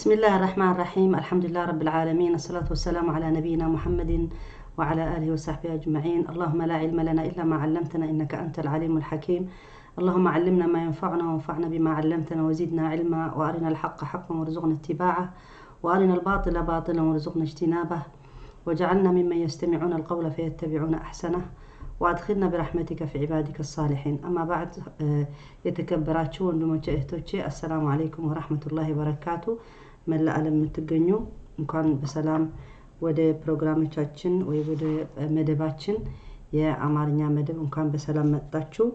بسم الله الرحمن الرحيم، الحمد لله رب العالمين، الصلاة والسلام على نبينا محمد وعلى آله وصحبه أجمعين. اللهم لا علم لنا إلا ما علمتنا إنك أنت العليم الحكيم. اللهم علمنا ما ينفعنا وانفعنا بما علمتنا وزدنا علما، وأرنا الحق حقا وارزقنا اتباعه، وأرنا الباطل باطلا وارزقنا اجتنابه، وجعلنا ممن يستمعون القول فيتبعون أحسنه، وأدخلنا برحمتك في عبادك الصالحين. أما بعد، የተከበራችሁ ወንድሞቼ እህቶቼ፣ አሰላሙ አለይኩም ወራህመቱላሂ ወበረካቱ። መላ ዓለም የምትገኙ እንኳን በሰላም ወደ ፕሮግራሞቻችን ወይ ወደ መደባችን የአማርኛ መደብ እንኳን በሰላም መጣችሁ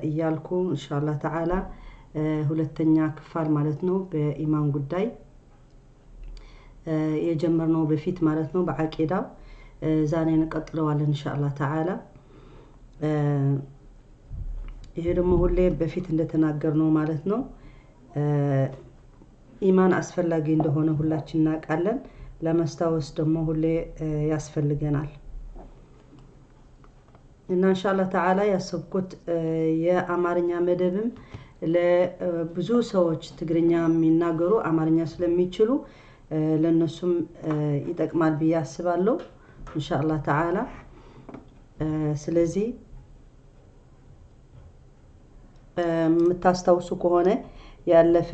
እያልኩ ኢንሻአላህ ተዓላ ሁለተኛ ክፍል ማለት ነው በኢማን ጉዳይ የጀመርነው በፊት ማለት ነው በዓቂዳው ዛሬ እንቀጥለዋለን ኢንሻአላህ ተዓላ። ይሄ ደግሞ ሁሌ በፊት እንደተናገርነው ማለት ነው ኢማን አስፈላጊ እንደሆነ ሁላችን እናውቃለን። ለመስታወስ ደግሞ ሁሌ ያስፈልገናል እና ኢንሻአላህ ተዓላ ያሰብኩት የአማርኛ መደብም ለብዙ ሰዎች ትግርኛ የሚናገሩ አማርኛ ስለሚችሉ ለነሱም ይጠቅማል ብዬ አስባለሁ ኢንሻአላህ ተዓላ። ስለዚህ የምታስታውሱ ከሆነ ያለፈ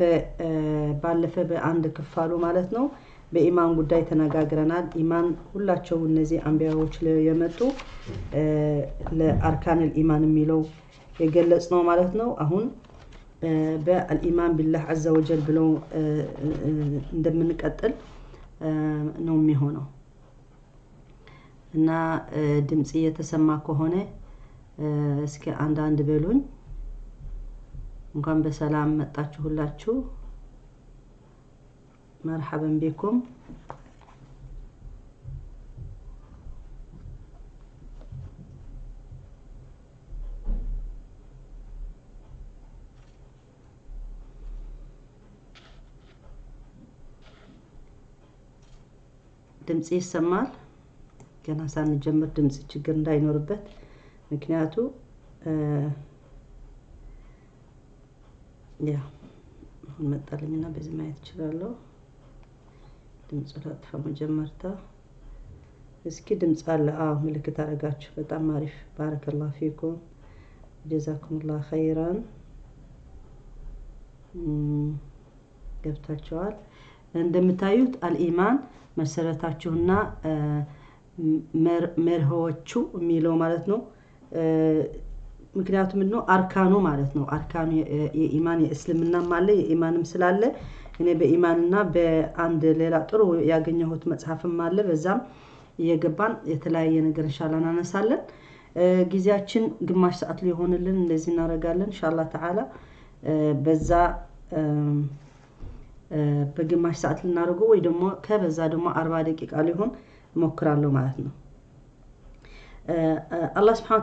ባለፈ በአንድ ክፋሉ ማለት ነው በኢማን ጉዳይ ተነጋግረናል። ኢማን ሁላቸው እነዚህ አንቢያዎች የመጡ ለአርካን ኢማን የሚለው የገለጽ ነው ማለት ነው። አሁን በአልኢማን ቢላህ ዐዘ ወጀል ብለው እንደምንቀጥል ነው የሚሆነው። እና ድምጽ እየተሰማ ከሆነ እስኪ አንዳንድ በሉኝ። እንኳን በሰላም መጣችሁ ሁላችሁ። መርሐበን ቢኩም። ድምጽ ይሰማል? ገና ሳንጀምር ድምጽ ችግር እንዳይኖርበት፣ ምክንያቱ ያ አሁን መጣልኝና በዚህ ማየት እችላለሁ። ድምጽ ላጥፋ መጀመርታ። እስኪ ድምጽ አለ? አዎ ምልክት አደረጋችሁ። በጣም አሪፍ። ባረከላሁ ፊኩም ጀዛኩሙላህ ኸይራን። ገብታችኋል። እንደምታዩት አልኢማን መሰረታችሁና መርሆዎቹ የሚለው ማለት ነው። ምክንያቱም ምንድነው አርካኑ ማለት ነው። አርካኑ የኢማን የእስልምናም አለ የኢማንም ስላለ እኔ በኢማንና በአንድ ሌላ ጥሩ ያገኘሁት መጽሐፍም አለ። በዛም እየገባን የተለያየ ነገር ኢንሻአላህ እናነሳለን። ጊዜያችን ግማሽ ሰዓት ሊሆንልን እንደዚህ እናደርጋለን ኢንሻአላህ ተዓላ። በዛ በግማሽ ሰዓት ልናደርገው ወይ ደግሞ ከበዛ ደግሞ 40 ደቂቃ ሊሆን እሞክራለሁ ማለት ነው። አላህ ስብሐነ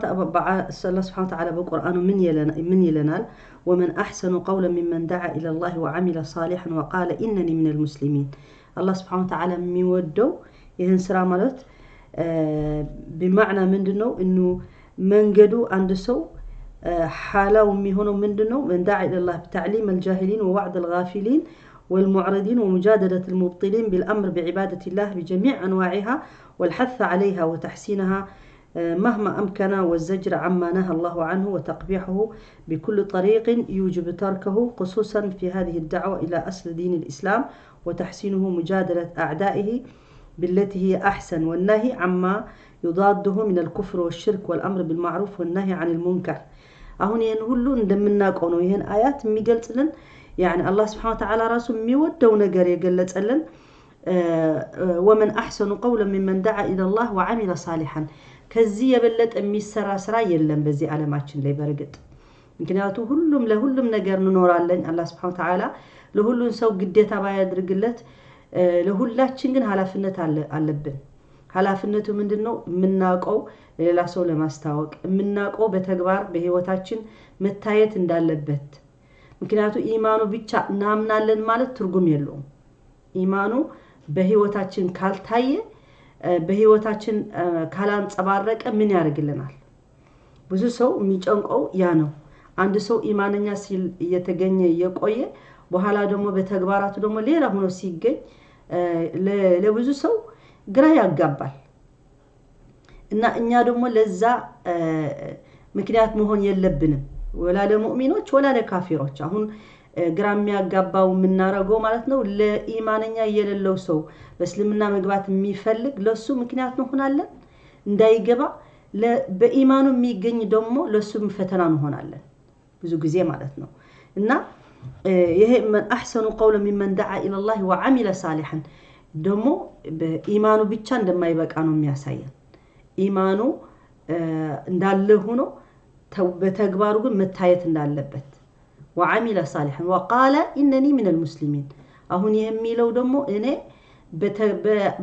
ወተዓላ በቁርአኑ ምን ይለናል? ወመን አሕሰኑ ቀውለን ሚመን ደዓ ኢለላሂ ወዐሚለ ሷሊሐን ወቃለ ኢነኒ ሚነል ሙስሊሚን። አላህ ስብሐነ ወተዓላ የሚወደው ይህን ስራ ማለት ቢማዕና ምንድነው? እኑ መንገዱ አንድ ሰው ሓላው የሚሆነው ምንድነው? መን ደዓ ኢለላህ ብተዕሊም አልጃሂሊን ወወዕድ አልጋፊሊን والمعرضين ومجادلة المبطلين بالأمر بعبادة الله بجميع أنواعها والحث عليها وتحسينها مهما أمكن، والزجر عما نهى الله عنه وتقبيحه بكل طريق يوجب تركه، خصوصا في هذه الدعوة إلى أصل دين الإسلام وتحسينه مجادلة أعدائه بالتي هي أحسن، والنهي عما يضاده من الكفر والشرك والأمر بالمعروف والنهي عن المنكر. አሁን ይህን ሁሉ እንደምናውቀው ነው። ይህን አያት የሚገልጽልን يعني አላህ ስብሐነ ወተዓላ ራሱ የሚወደው ነገር የገለጸልን ወመን አሕሰኑ ቀውለን ሚመን ደዓ ኢለላህ ወዐሚለ ሳሊሐን። ከዚህ የበለጠ የሚሰራ ስራ የለም በዚህ ዓለማችን ላይ በእርግጥ። ምክንያቱም ሁሉም ለሁሉም ነገር እንኖራለን። አላህ ስብሐነ ወተዓላ ለሁሉም ሰው ግዴታ ባያደርግለት ለሁላችን ግን ኃላፊነት አለብን። ኃላፊነቱ ምንድነው? የምናውቀው ለሌላ ሰው ለማስታወቅ፣ የምናውቀው በተግባር በህይወታችን መታየት እንዳለበት። ምክንያቱ ኢማኑ ብቻ እናምናለን ማለት ትርጉም የለውም። ኢማኑ በህይወታችን ካልታየ፣ በህይወታችን ካላንጸባረቀ ምን ያደርግልናል? ብዙ ሰው የሚጨንቀው ያ ነው። አንድ ሰው ኢማነኛ ሲል እየተገኘ እየቆየ በኋላ ደግሞ በተግባራቱ ደግሞ ሌላ ሆኖ ሲገኝ ለብዙ ሰው ግራ ያጋባል። እና እኛ ደግሞ ለዛ ምክንያት መሆን የለብንም፣ ወላ ለሙእሚኖች ወላ ለካፊሮች። አሁን ግራ የሚያጋባው የምናረገው ማለት ነው ለኢማንኛ የሌለው ሰው በእስልምና መግባት የሚፈልግ ለሱ ምክንያት እንሆናለን እንዳይገባ፣ በኢማኑ የሚገኝ ደግሞ ለሱም ፈተና እንሆናለን ብዙ ጊዜ ማለት ነው። እና ይሄ መን አሕሰኑ ቀውለ ሚመን ደዓ ኢለላህ ወዓሚለ ሳሊሐን ደግሞ በኢማኑ ብቻ እንደማይበቃ ነው የሚያሳየን። ኢማኑ እንዳለ ሆኖ በተግባሩ ግን መታየት እንዳለበት፣ ወዓሚለ ሳሊሐን ወቃለ ኢነኒ ሚነል ሙስሊሚን። አሁን ይህ የሚለው ደግሞ እኔ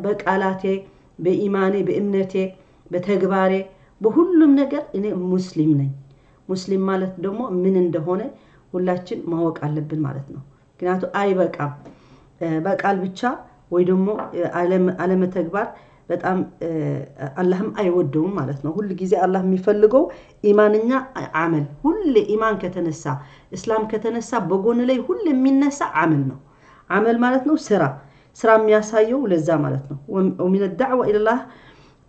በቃላቴ፣ በኢማኔ፣ በእምነቴ፣ በተግባሬ፣ በሁሉም ነገር እኔ ሙስሊም ነኝ። ሙስሊም ማለት ደግሞ ምን እንደሆነ ሁላችን ማወቅ አለብን ማለት ነው። ምክንያቱ አይበቃም በቃል ብቻ ወይ ደግሞ አለመተግባር፣ በጣም አላህም አይወደውም ማለት ነው። ሁል ጊዜ አላህ የሚፈልገው ኢማንኛ አመል። ሁሌ ኢማን ከተነሳ፣ እስላም ከተነሳ በጎን ላይ ሁሌ የሚነሳ አመል ነው። አመል ማለት ነው ስራ፣ ስራ የሚያሳየው ለዛ ማለት ነው። ወሚን ዳዕዋ ኢለላህ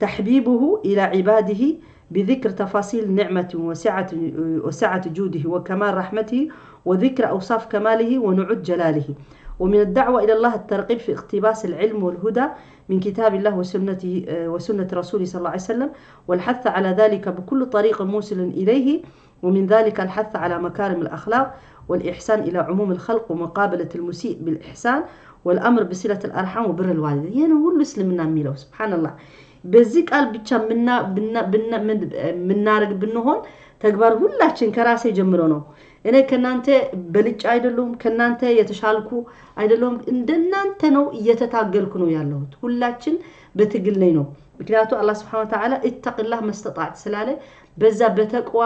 ተሕቢቡሁ ኢላ ዒባዲሂ بذكر تفاصيل نعمة وسعة جوده وكمال رحمته وذكر أوصاف كماله ونعود جلاله. ومن الدعوة إلى الله الترغيب في اقتباس العلم والهدى من كتاب الله وسنته وسنة رسوله صلى الله عليه وسلم، والحث على ذلك بكل طريق موصل إليه. ومن ذلك الحث على مكارم الأخلاق والإحسان إلى عموم الخلق ومقابلة المسيء بالإحسان والأمر بصلة الأرحام وبر الوالدين። ይህን ሁሉ እስልምና የሚለው ስብሓንላህ በዚህ ቃል ብቻ የምናደርግ ብንሆን ተግባር ሁላችን ከራሴ ጀምሮ ነው። እኔ ከናንተ በልጫ አይደለሁም፣ ከናንተ የተሻልኩ አይደለሁም። እንደናንተ ነው፣ እየተታገልኩ ነው ያለሁት። ሁላችን በትግል ላይ ነው። ምክንያቱ አላህ ስብሐነ ወተዓላ ኢተቂላህ መስተጣዕት ስላለ በዛ በተቅዋ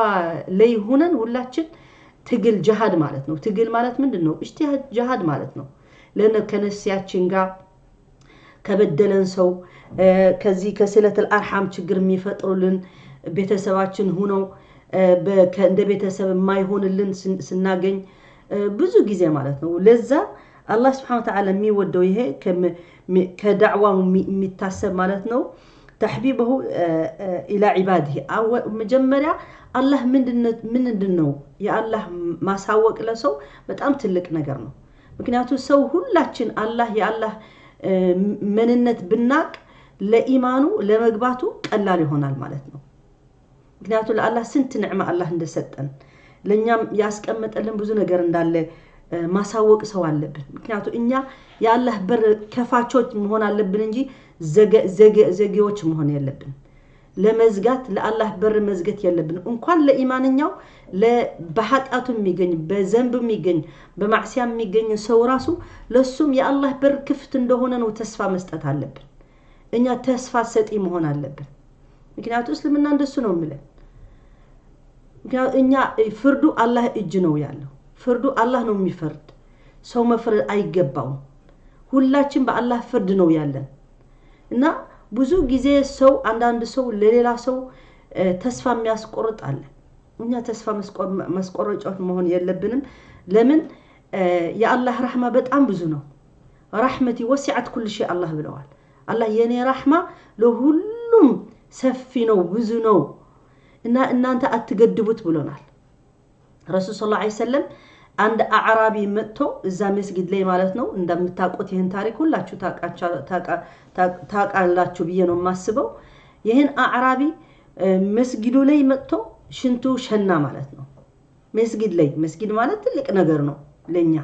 ላይ ሁነን ሁላችን ትግል ጅሃድ ማለት ነው። ትግል ማለት ምንድን ነው? እጅቲሃድ ጅሃድ ማለት ነው። ለነ ከነፍሲያችን ጋር፣ ከበደለን ሰው፣ ከዚህ ከስለተል አርሐም ችግር የሚፈጥሩልን ቤተሰባችን ሁነው እንደ ቤተሰብ የማይሆንልን ስናገኝ ብዙ ጊዜ ማለት ነው። ለዛ አላህ ስብሐነ ወተዓላ የሚወደው ይሄ ከዳዕዋው የሚታሰብ ማለት ነው። ተሕቢበሁ ኢላ ዒባዲሂ፣ መጀመሪያ አላህ ምንድን ነው የአላህ ማሳወቅ ለሰው በጣም ትልቅ ነገር ነው። ምክንያቱ ሰው ሁላችን አላህ የአላህ ምንነት ብናቅ ለኢማኑ ለመግባቱ ቀላል ይሆናል ማለት ነው። ምክንያቱ ለአላህ ስንት ንዕማ አላህ እንደሰጠን፣ ለእኛም ያስቀመጠልን ብዙ ነገር እንዳለ ማሳወቅ ሰው አለብን። ምክንያቱ እኛ የአላህ በር ከፋቾች መሆን አለብን እንጂ ዘጌዎች መሆን የለብን። ለመዝጋት ለአላህ በር መዝገት የለብን። እንኳን ለኢማንኛው በኃጢአቱ የሚገኝ፣ በዘንብ የሚገኝ፣ በማዕሲያ የሚገኝ ሰው ራሱ ለሱም የአላህ በር ክፍት እንደሆነ ነው ተስፋ መስጠት አለብን። እኛ ተስፋ ሰጪ መሆን አለብን። ምክንያቱ እስልምና እንደሱ ነው የሚለን። ምክንያቱ እኛ ፍርዱ አላህ እጅ ነው ያለው። ፍርዱ አላህ ነው የሚፈርድ። ሰው መፍረድ አይገባውም። ሁላችን በአላህ ፍርድ ነው ያለን። እና ብዙ ጊዜ ሰው አንዳንድ ሰው ለሌላ ሰው ተስፋ የሚያስቆርጥ አለ። እኛ ተስፋ ማስቆረጫዎች መሆን የለብንም። ለምን የአላህ ረሕማ በጣም ብዙ ነው። ረሕመቲ ወሲዐት ኩል ሸይ አላህ ብለዋል። አላህ የኔ ረሕማ ለሁሉም ሰፊ ነው፣ ብዙ ነው እና እናንተ አትገድቡት ብሎናል። ረሱል ሰለላሁ ዐለይሂ ወሰለም አንድ አዕራቢ መጥቶ እዛ መስጊድ ላይ ማለት ነው፣ እንደምታውቁት ይህን ታሪክ ሁላችሁ ታውቃላችሁ ብዬ ነው የማስበው። ይህን አዕራቢ መስጊዱ ላይ መጥቶ ሽንቱ ሸና ማለት ነው። መስጊድ ላይ፣ መስጊድ ማለት ትልቅ ነገር ነው ለኛ፣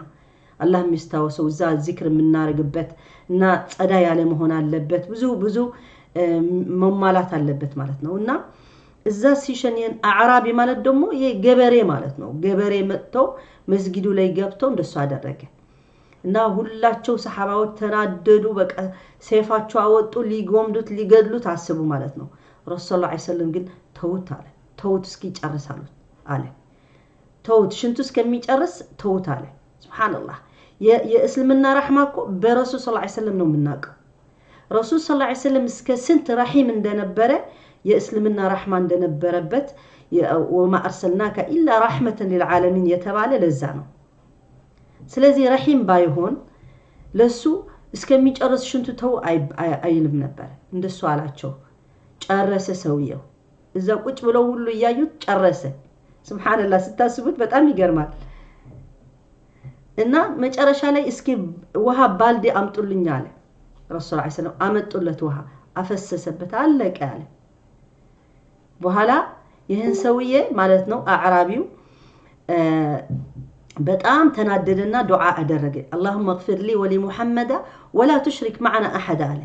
አላህ የሚስታወሰው እዛ ዚክር የምናደርግበት እና ጸዳ ያለ መሆን አለበት። ብዙ ብዙ መሟላት አለበት ማለት ነው። እና እዛ ሲሸን ይህን አዕራቢ ማለት ደግሞ ይሄ ገበሬ ማለት ነው። ገበሬ መጥተው መስጊዱ ላይ ገብተው እንደሱ አደረገ እና ሁላቸው ሰሓባዎች ተናደዱ። በቃ ሴፋቸው አወጡ፣ ሊጎምዱት ሊገድሉት አስቡ ማለት ነው። ረሱል ሰለላሁ ዐለይሂ ወሰለም ግን ተውት አለ። ተውት እስኪጨርስ አሉት አለ። ተውት፣ ሽንቱ እስከሚጨርስ ተውት አለ። ሱብሓነላህ፣ የእስልምና ረሕማ እኮ በረሱል ሰለላሁ ዐለይሂ ወሰለም ነው የምናውቀው። ረሱል ሰለላሁ ዐለይሂ ወሰለም እስከ ስንት ረሒም እንደነበረ፣ የእስልምና ረሕማ እንደነበረበት፣ ወማ አርሰልናከ ኢላ ረሕመተን ሊልዓለሚን የተባለ ለዛ ነው። ስለዚህ ረሒም ባይሆን ለሱ እስከሚጨርስ ሽንቱ ተው አይልም ነበር። እንደሱ አላቸው። ጨረሰ ሰውየው። እዛ ቁጭ ብለው ሁሉ እያዩት ጨረሰ። ስብሓንላህ ስታስቡት በጣም ይገርማል። እና መጨረሻ ላይ እስኪ ውሃ ባልዲ አምጡልኝ አለ። ረሱል ዐለይሂ ሰላም አመጡለት ውሃ አፈሰሰበት፣ አለቀ አለ። በኋላ ይህን ሰውዬ ማለት ነው አዕራቢው በጣም ተናደደና ዱዓ አደረገ። اللهم اغفر لي ولمحمد ولا تشرك معنا أحدا አለ።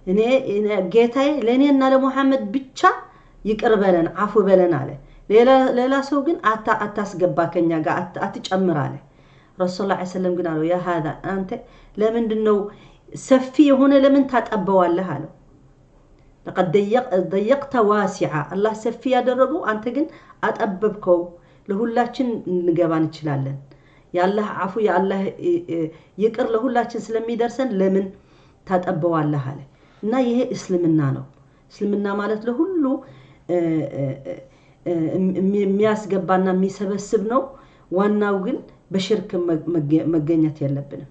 እኔ ጌታዬ ለእኔና ለሙሐመድ ብቻ ይቅር በለን አፉ በለን አለ። ሌላ ሰው ግን አታስገባ ከኛ ጋር አትጨምር አለ። ረሱል ላ ሰለም ግን አለው يا هذا አንተ ለምንድን ነው ሰፊ የሆነ ለምን ታጠበዋለህ አለው። لقد ضيقت واسعا አላህ ሰፊ ያደረገው አንተ ግን አጠበብከው። ለሁላችን እንገባ እንችላለን። የአላህ አፉ የአላህ ይቅር ለሁላችን ስለሚደርሰን ለምን ታጠበዋለህ አለ። እና ይሄ እስልምና ነው። እስልምና ማለት ለሁሉ የሚያስገባና የሚሰበስብ ነው። ዋናው ግን በሽርክ መገኘት የለብንም።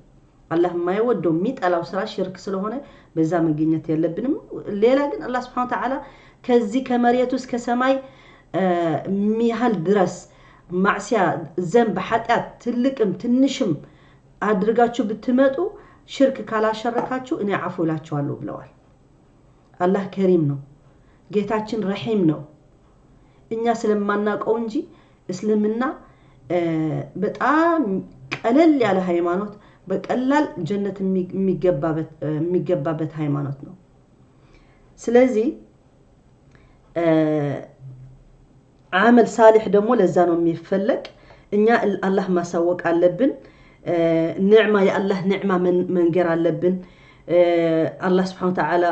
አላህ የማይወደው የሚጠላው ስራ ሽርክ ስለሆነ በዛ መገኘት የለብንም። ሌላ ግን አላህ ስብሐነ ወተዓላ ከዚህ ከመሬቱ እስከ ሰማይ የሚያህል ድረስ ማዕሲያ፣ ዘንብ፣ ኃጢአት ትልቅም ትንሽም አድርጋችሁ ብትመጡ ሽርክ ካላሸረካችሁ እኔ አፉ እላችኋለሁ ብለዋል። አላህ ከሪም ነው፣ ጌታችን ረሒም ነው። እኛ ስለማናውቀው እንጂ እስልምና በጣም ቀለል ያለ ሃይማኖት፣ በቀላል ጀነት የሚገባበት ሃይማኖት ነው። ስለዚህ አመል ሳሊሕ ደግሞ ለዛ ነው የሚፈለግ። እኛ አላህ ማሳወቅ አለብን። ኒዕማ የአላህ ኒዕማ መንገር አለብን። አላህ ስብሐነ ወተዓላ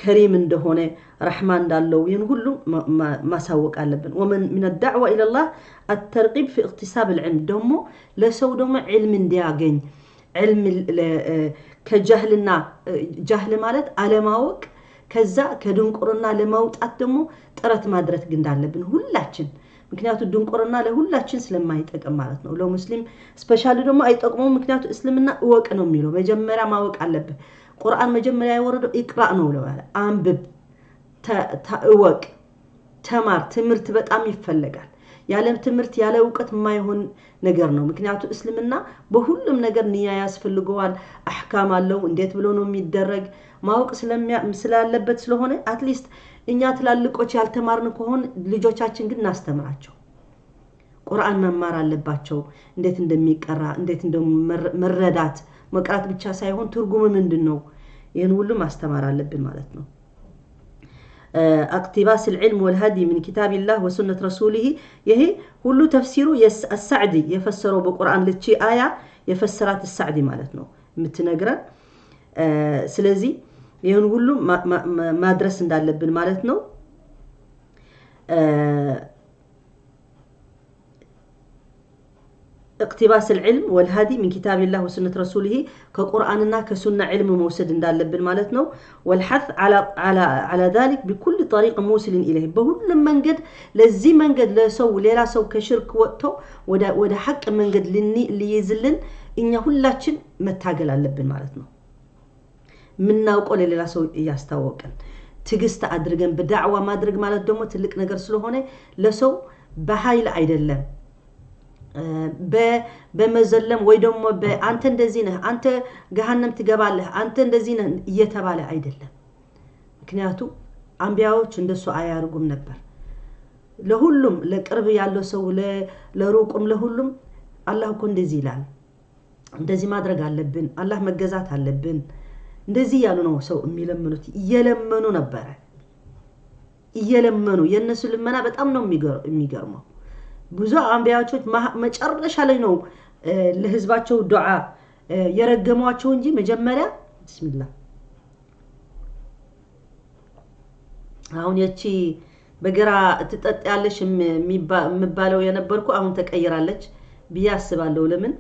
ከሪም እንደሆነ ረሕማ እንዳለው ይህን ሁሉ ማሳወቅ አለብን። ወመን ምን ዳዕዋ ኢለላህ አተርቂብ ፊ እቅትሳብ ልዕልም ደግሞ ለሰው ደግሞ ዕልም እንዲያገኝ ዕልም ከጃህልና ጃህል ማለት አለማወቅ ከዛ ከድንቁርና ለማውጣት ደግሞ ጥረት ማድረግ እንዳለብን ሁላችን። ምክንያቱ ድንቁርና ለሁላችን ስለማይጠቅም ማለት ነው። ለሙስሊም specially ደግሞ አይጠቅመውም። ምክንያቱ እስልምና እወቅ ነው የሚለው መጀመሪያ ማወቅ አለብህ። ቁርአን መጀመሪያ የወረደው اقرأ ነው ብለዋል። አንብብ፣ እወቅ፣ ተማር። ትምህርት በጣም ይፈለጋል። ያለ ትምህርት ያለ እውቀት የማይሆን ነገር ነው። ምክንያቱ እስልምና በሁሉም ነገር ንያ ያስፈልገዋል። አሕካም አለው። እንዴት ብሎ ነው የሚደረግ ማወቅ ስላለበት ስለሆነ at least እኛ ትላልቆች ያልተማርን ከሆን ልጆቻችን ግን እናስተምራቸው። ቁርአን መማር አለባቸው። እንዴት እንደሚቀራ እንዴት መረዳት መቅራት ብቻ ሳይሆን ትርጉሙ ምንድን ነው? ይህን ሁሉ ማስተማር አለብን ማለት ነው። اقتباس العلم والهدي من كتاب الله وسنة رسوله ይሄ ሁሉ ተፍሲሩ አሳዕዲ የፈሰረው በቁርአን ልቺ አያ የፈሰራት አሳዕዲ ማለት ነው የምትነግረን። ስለዚህ ይህን ሁሉ ማድረስ እንዳለብን ማለት ነው። اقتباس العلم والهدي من كتاب الله وسنة رسوله كقرآننا كسنة علم موسد እንዳለብን ማለት ነው። والحث على على على ذلك بكل طريق موصل إليه በሁሉም መንገድ ለዚህ መንገድ ለሰው ሌላ ሰው ከሽርክ ወጥቶ ወደ ሐቅ መንገድ ሊይዝልን እኛ ሁላችን መታገል አለብን ማለት ነው። የምናውቀው ለሌላ ሰው እያስታወቅን ትዕግስት አድርገን በዳዕዋ ማድረግ ማለት ደግሞ ትልቅ ነገር ስለሆነ ለሰው በኃይል አይደለም በመዘለም ወይ ደግሞ አንተ እንደዚህ ነህ፣ አንተ ገሃነም ትገባለህ፣ አንተ እንደዚህ ነህ እየተባለ አይደለም። ምክንያቱ አንቢያዎች እንደሱ አያርጉም ነበር። ለሁሉም ለቅርብ ያለው ሰው ለሩቁም ለሁሉም አላህ እኮ እንደዚህ ይላል፣ እንደዚህ ማድረግ አለብን፣ አላህ መገዛት አለብን፣ እንደዚህ እያሉ ነው ሰው የሚለምኑት። እየለመኑ ነበረ፣ እየለመኑ የእነሱ ልመና በጣም ነው የሚገርመው። ብዙ አንቢያዎች መጨረሻ ላይ ነው ለህዝባቸው ዱዓ የረገሟቸው እንጂ መጀመሪያ ብስሚላህ። አሁን የቺ በግራ ትጠጣያለሽ የሚባለው የነበርኩ አሁን ተቀይራለች ብዬ አስባለሁ። ለምን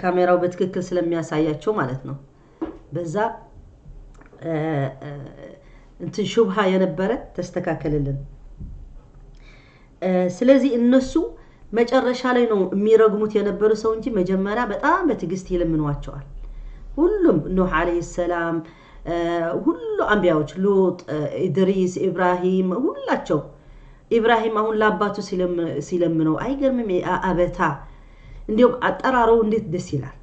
ካሜራው በትክክል ስለሚያሳያቸው ማለት ነው። በዛ እንትን ሹብሃ የነበረ ተስተካከልልን። ስለዚህ እነሱ መጨረሻ ላይ ነው የሚረግሙት የነበሩ ሰው እንጂ መጀመሪያ በጣም በትዕግስት ይለምኗቸዋል። ሁሉም ኑህ ዓለይሂ ሰላም፣ ሁሉ አንቢያዎች፣ ሉጥ፣ ኢድሪስ፣ ኢብራሂም ሁላቸው። ኢብራሂም አሁን ለአባቱ ሲለምነው አይገርምም? አበታ እንዲሁም አጠራረው እንዴት ደስ ይላል።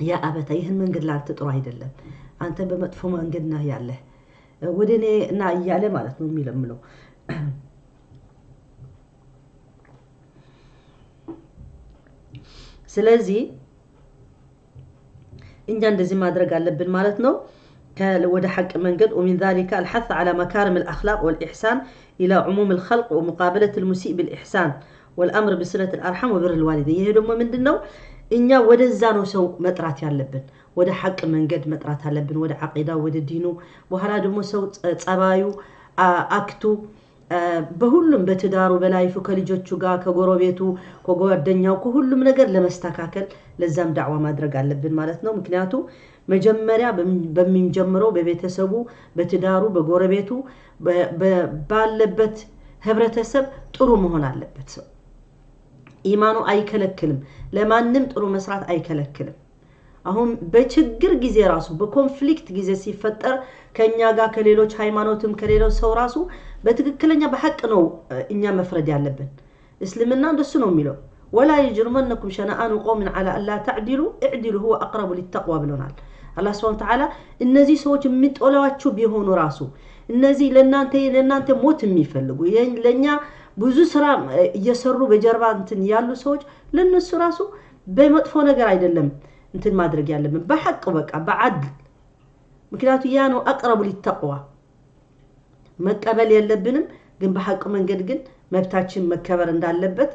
ያ አበታ ይህን መንገድ ለአንተ ጥሩ አይደለም፣ አንተ በመጥፎ መንገድ ነህ ያለህ፣ ወደ እኔ ና እያለ ማለት ነው የሚለምነው። ስለዚህ እኛ እንደዚህ ማድረግ አለብን ማለት ነው። ወደ ሐቅ መንገድ። ومن ذلك الحث على مكارم الأخلاق والإحسان إلى عموم الخلق ومقابلة المسيء بالإحسان والأمر بصلة الأرحام وبر الوالدين። ይሄ ደግሞ ምንድን ነው? እኛ ወደዛ ነው ሰው መጥራት ያለብን፣ ወደ ሐቅ መንገድ መጥራት አለብን፣ ወደ ዓቂዳ፣ ወደ ዲኑ። በኋላ ደግሞ ሰው ጸባዩ፣ አክቱ በሁሉም በትዳሩ፣ በ life ኡ፣ ከልጆቹ ጋር፣ ከጎረቤቱ፣ ከጓደኛው፣ ከሁሉም ነገር ለመስተካከል ለዛም ዳዕዋ ማድረግ አለብን ማለት ነው። ምክንያቱ መጀመሪያ በሚጀምረው በቤተሰቡ፣ በትዳሩ፣ በጎረቤቱ፣ ባለበት ህብረተሰብ ጥሩ መሆን አለበት። ሰው ኢማኑ አይከለክልም፣ ለማንም ጥሩ መስራት አይከለክልም። አሁን በችግር ጊዜ ራሱ በ conflict ጊዜ ሲፈጠር ከኛ ጋር ከሌሎች ሃይማኖትም ከሌሎች ሰው ራሱ በትክክለኛ በሐቅ ነው እኛ መፍረድ ያለብን። እስልምና እንደሱ ነው የሚለው። ولا يجرمنكم شنآن قوم على ألا تعدلوا اعدلوا هو أقرب للتقوى ብሎናል አላህ سبحانه وتعالى። እነዚህ ሰዎች የሚጠሏችሁ ቢሆኑ ራሱ እነዚህ ለእናንተ ሞት የሚፈልጉ ለእኛ ብዙ ስራ እየሰሩ በጀርባ እንትን ያሉ ሰዎች ለእነሱ ራሱ በመጥፎ ነገር አይደለም እንትን ማድረግ ያለብን፣ በሐቅ በቃ በዓድል። ምክንያቱ ያ ነው أقرب للتقوى። መቀበል የለብንም ግን በሐቅ መንገድ ግን መብታችን መከበር እንዳለበት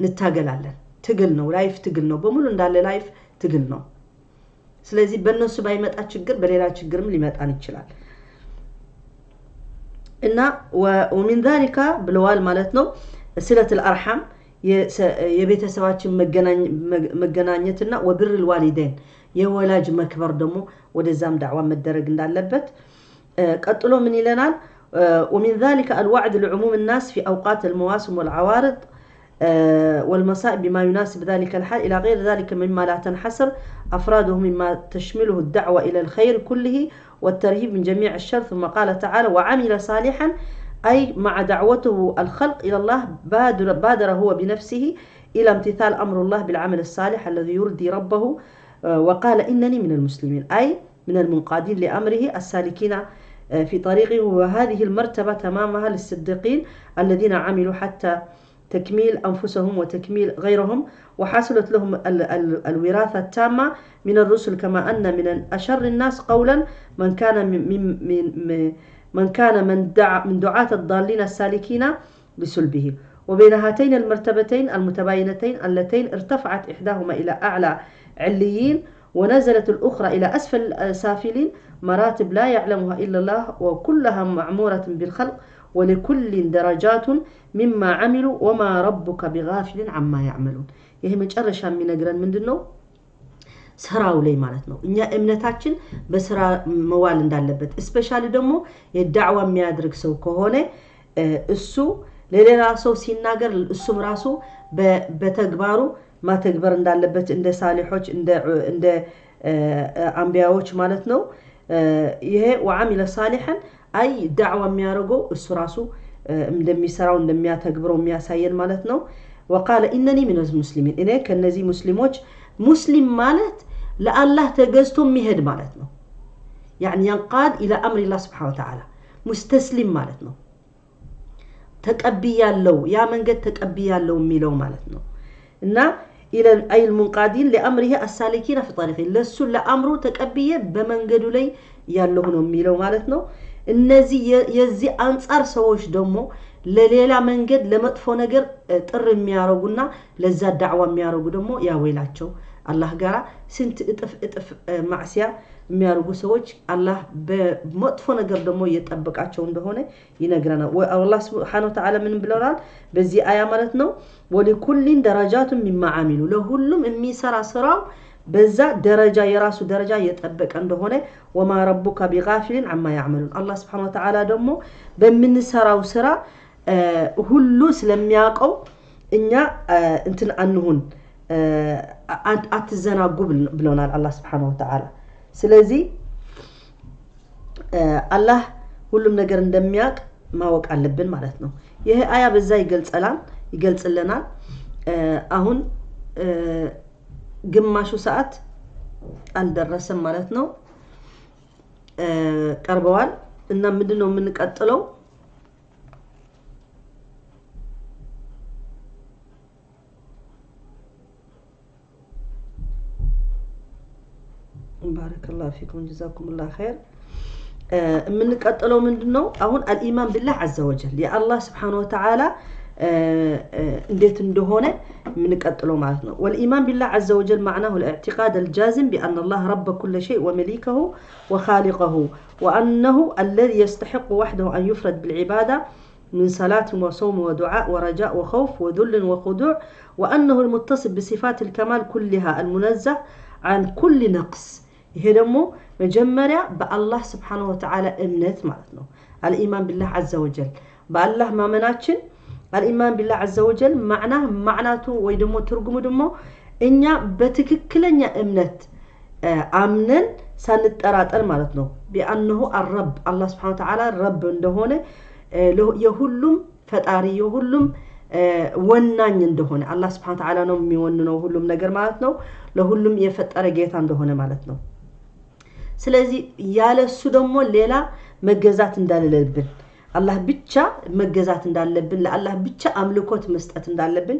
እንታገላለን። ትግል ነው፣ life ትግል ነው፣ በሙሉ እንዳለ life ትግል ነው። ስለዚህ በእነሱ ባይመጣ ችግር በሌላ ችግርም ሊመጣን ይችላል። እና ومن ذلك ብለዋል ማለት ነው صلة الأرحام የቤተሰባችን መገናኘትና وبر الوالدين የወላጅ መክበር ደግሞ ወደዛም ዳዕዋ መደረግ እንዳለበት። ቀጥሎ ምን ይለናል? ومن ذلك الوعد لعموم الناس في أوقات المواسم والعوارض والمصائب بما يناسب ذلك الحال إلى غير ذلك مما لا تنحصر أفراده مما تشمله الدعوة إلى الخير كله والترهيب من جميع الشر. ثم قال تعالى وعمل صالحا أي مع دعوته الخلق إلى الله بادر هو بنفسه إلى امتثال أمر الله بالعمل الصالح الذي يرضي ربه وقال إنني من المسلمين أي من المنقادين لأمره السالكين في طريقه. وهذه المرتبة تمامها للصديقين الذين عملوا حتى تكميل أنفسهم وتكميل غيرهم وحصلت لهم الوراثة التامة من الرسل، كما أن من أشر الناس قولا من كان من كان من دعاة الضالين السالكين بسلبه. وبين هاتين المرتبتين المتباينتين اللتين ارتفعت إحداهما إلى أعلى عليين ونزلت الأخرى إلى أسفل سافلين مراتب لا يعلمها إلا الله، وكلها معمورة بالخلق ولكل درجات مما عملوا وما ربك بغافل عما يعملون። ይሄ መጨረሻ የሚነግረን ምንድነው? ስራው ላይ ማለት ነው። እኛ እምነታችን በስራ መዋል እንዳለበት especially ደግሞ የዳዕዋ የሚያደርግ ሰው ከሆነ እሱ ለሌላ ሰው ሲናገር እሱም ራሱ በተግባሩ ማተግበር እንዳለበት እንደ ሳሊሖች እንደ አንቢያዎች ማለት ነው። ይሄ وعمل صالحا أي ዳዕዋ የሚያደርገው እሱ ራሱ እንደሚሰራው እንደሚያተግብረው የሚያሳየን ማለት ነው። وقال إنني من المسلمين እኔ ከነዚህ ሙስሊሞች። ሙስሊም ማለት ለአላህ ተገዝቶ የሚሄድ ማለት ነው። يعني ينقاد إلى أمر الله سبحانه وتعالى مستسلم ማለት ነው። ተቀብያለው ያ መንገድ ተቀብያለው የሚለው ማለት ነው። እና أي المنقادين لأمره السالكين في طريقه ለሱ ለአምሩ ተቀብዬ በመንገዱ ላይ ያለሁ ነው የሚለው ማለት ነው። እነዚህ የዚህ አንጻር ሰዎች ደግሞ ለሌላ መንገድ ለመጥፎ ነገር ጥር የሚያረጉና ለዛ ዳዕዋ የሚያረጉ ደግሞ ያወይላቸው አላህ ጋራ ስንት እጥፍ እጥፍ ማዕሲያ የሚያደርጉ ሰዎች አላህ በመጥፎ ነገር ደግሞ እየጠበቃቸው እንደሆነ ይነግረናል። አላህ ስብሓነሁ ወተዓላ ምን ብለናል በዚህ አያ ማለት ነው? ወሊኩሊን ደረጃቱን ሚማ አሚሉ ለሁሉም የሚሰራ ስራው በዛ ደረጃ የራሱ ደረጃ የጠበቀ እንደሆነ። ወማ ረቡከ ቢጋፊሊን አማ ያዕመሉን አላህ ስብሓነሁ ወተዓላ ደግሞ በምንሰራው ስራ ሁሉ ስለሚያውቀው እኛ እንትን አንሁን፣ አትዘናጉ ብለናል አላህ ስብሓነሁ ወተዓላ። ስለዚህ አላህ ሁሉም ነገር እንደሚያውቅ ማወቅ አለብን ማለት ነው። ይህ አያ በዛ ይገልጽልናል። አሁን ግማሹ ሰዓት አልደረሰም ማለት ነው፣ ቀርበዋል። እና ምንድን ነው የምንቀጥለው? ባረከላሁ ፊኩም ጀዛኩሙላሁ ኸይር። የምንቀጥለው ምንድን ነው? አሁን አልኢማን ቢላህ ዐዘ ወጀል የአላህ ስብሓነሁ ወተዓላ እንዴት እንደሆነ የምንቀጥለው ማለት ነው። ወልኢማን ቢላህ ዐዘ ወጀል ማዕናሁ ልእዕቲቃድ አልጃዝም ቢአን አላህ ረበ ኩለ ሸይእ ወመሊከሁ ወኻሊቀሁ ወአነሁ አለዚ የስተሕቁ ወሕደሁ አን ዩፍረድ ቢልዒባዳ من صلاة وصوم ودعاء ورجاء وخوف وذل وخضوع، وأنه المتصف بصفات الكمال كلها المنزه عن كل نقص። ይሄ ደግሞ መጀመሪያ በአላህ ስብሓነሁ ወተዓላ እምነት ማለት ነው። አልኢማን ቢላህ ዐዘ ወጀል በአላህ ማመናችን፣ አልኢማን ቢላህ ዐዘ ወጀል ማዕና ማዕናቱ ወይ ደግሞ ትርጉሙ ደግሞ እኛ በትክክለኛ እምነት አምነን ሳንጠራጠር ማለት ነው። ቢአነሁ አረብ አላህ ስብሓነሁ ወተዓላ ረብ እንደሆነ፣ የሁሉም ፈጣሪ፣ የሁሉም ወናኝ እንደሆነ፣ አላህ ስብሓነሁ ወተዓላ ነው የሚወንነው ሁሉም ነገር ማለት ነው። ለሁሉም የፈጠረ ጌታ እንደሆነ ማለት ነው። ስለዚህ ያለ እሱ ደግሞ ሌላ መገዛት እንዳለለብን፣ አላህ ብቻ መገዛት እንዳለብን፣ ለአላህ ብቻ አምልኮት መስጠት እንዳለብን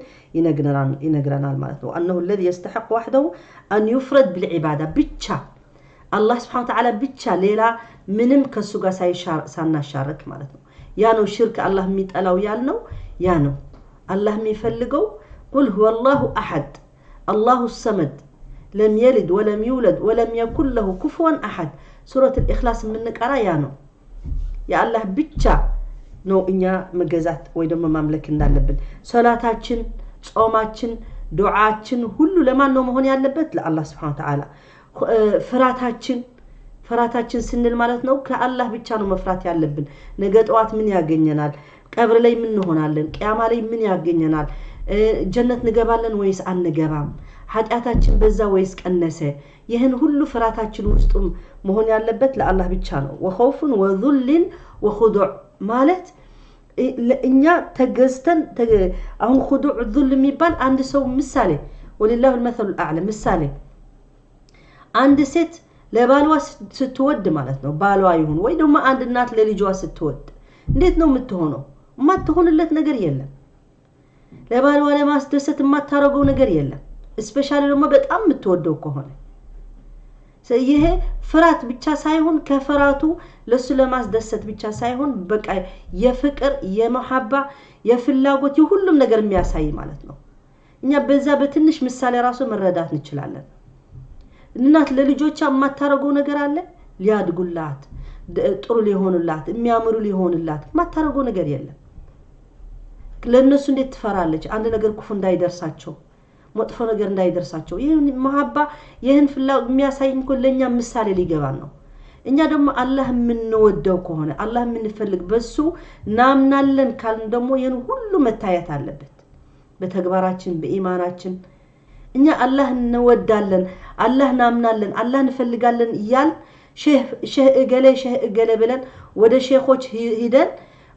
ይነግረናል ማለት ነው። አነሁ ለዚ የስተሐቅ ዋሕደሁ አን ዩፍረድ ቢልዒባዳ፣ ብቻ አላህ ስብሓነሁ ወተዓላ ብቻ፣ ሌላ ምንም ከእሱ ጋር ሳናሻርክ ማለት ነው። ያ ነው ሽርክ አላህ የሚጠላው ያልነው ያ ነው። አላህ የሚፈልገው ቁል ሁወ አላሁ አሐድ አላሁ ሰመድ ለም የልድ ወለም ይውለድ ወለም የኩን ለሁ ኩፍወን አሐድ፣ ሱረት ልኢኽላስ የምንቀራ ያ ነው። የአላህ ብቻ ነው እኛ መገዛት ወይ ደግሞ ማምለክ እንዳለብን። ሶላታችን፣ ጾማችን፣ ዱዓችን ሁሉ ለማን ነው መሆን ያለበት? ለአላህ ስብሐነ ወተዓላ። ፍራታችን ስንል ማለት ነው ከአላህ ብቻ ነው መፍራት ያለብን። ነገ ጠዋት ምን ያገኘናል? ቀብር ላይ ምን እንሆናለን? ቅያማ ላይ ምን ያገኘናል? ጀነት እንገባለን ወይስ አንገባም? ኃጢአታችን በዛ ወይስ ቀነሰ? ይህን ሁሉ ፍራታችን ውስጡም መሆን ያለበት ለአላህ ብቻ ነው። ወኸውፍን ወዙልን ወኹዱዕ ማለት እኛ ተገዝተን፣ አሁን ኹዱዕ ዙል የሚባል አንድ ሰው ምሳሌ፣ ወሊላሁ ልመሰሉ አዕላ፣ ምሳሌ አንድ ሴት ለባሏ ስትወድ ማለት ነው፣ ባሏ ይሁን ወይ ደግሞ አንድ እናት ለልጇ ስትወድ እንዴት ነው የምትሆነው? የማትሆንለት ነገር የለም። ለባሏ ለማስደሰት የማታረገው ነገር የለም። እስፔሻሊ ደግሞ በጣም የምትወደው ከሆነ፣ ይሄ ፍራት ብቻ ሳይሆን፣ ከፍራቱ ለሱ ለማስደሰት ብቻ ሳይሆን በቃ የፍቅር፣ የመሐባ፣ የፍላጎት፣ የሁሉም ነገር የሚያሳይ ማለት ነው። እኛ በዛ በትንሽ ምሳሌ ራሱ መረዳት እንችላለን። እናት ለልጆቿ የማታረገው ነገር አለ? ሊያድጉላት፣ ጥሩ ሊሆኑላት፣ የሚያምሩ ሊሆኑላት የማታረገው ነገር የለም። ለእነሱ እንዴት ትፈራለች? አንድ ነገር ክፉ እንዳይደርሳቸው፣ መጥፎ ነገር እንዳይደርሳቸው። ይህን መሀባ፣ ይህን ፍላጎት የሚያሳይ እኮ ለእኛ ምሳሌ ሊገባን ነው። እኛ ደግሞ አላህ የምንወደው ከሆነ፣ አላህ የምንፈልግ፣ በሱ ናምናለን ካልን ደግሞ ይህን ሁሉ መታየት አለበት በተግባራችን፣ በኢማናችን። እኛ አላህ እንወዳለን፣ አላህ እናምናለን፣ አላህ እንፈልጋለን እያል ሼህ እገሌ፣ ሼህ እገሌ ብለን ወደ ሼኾች ሂደን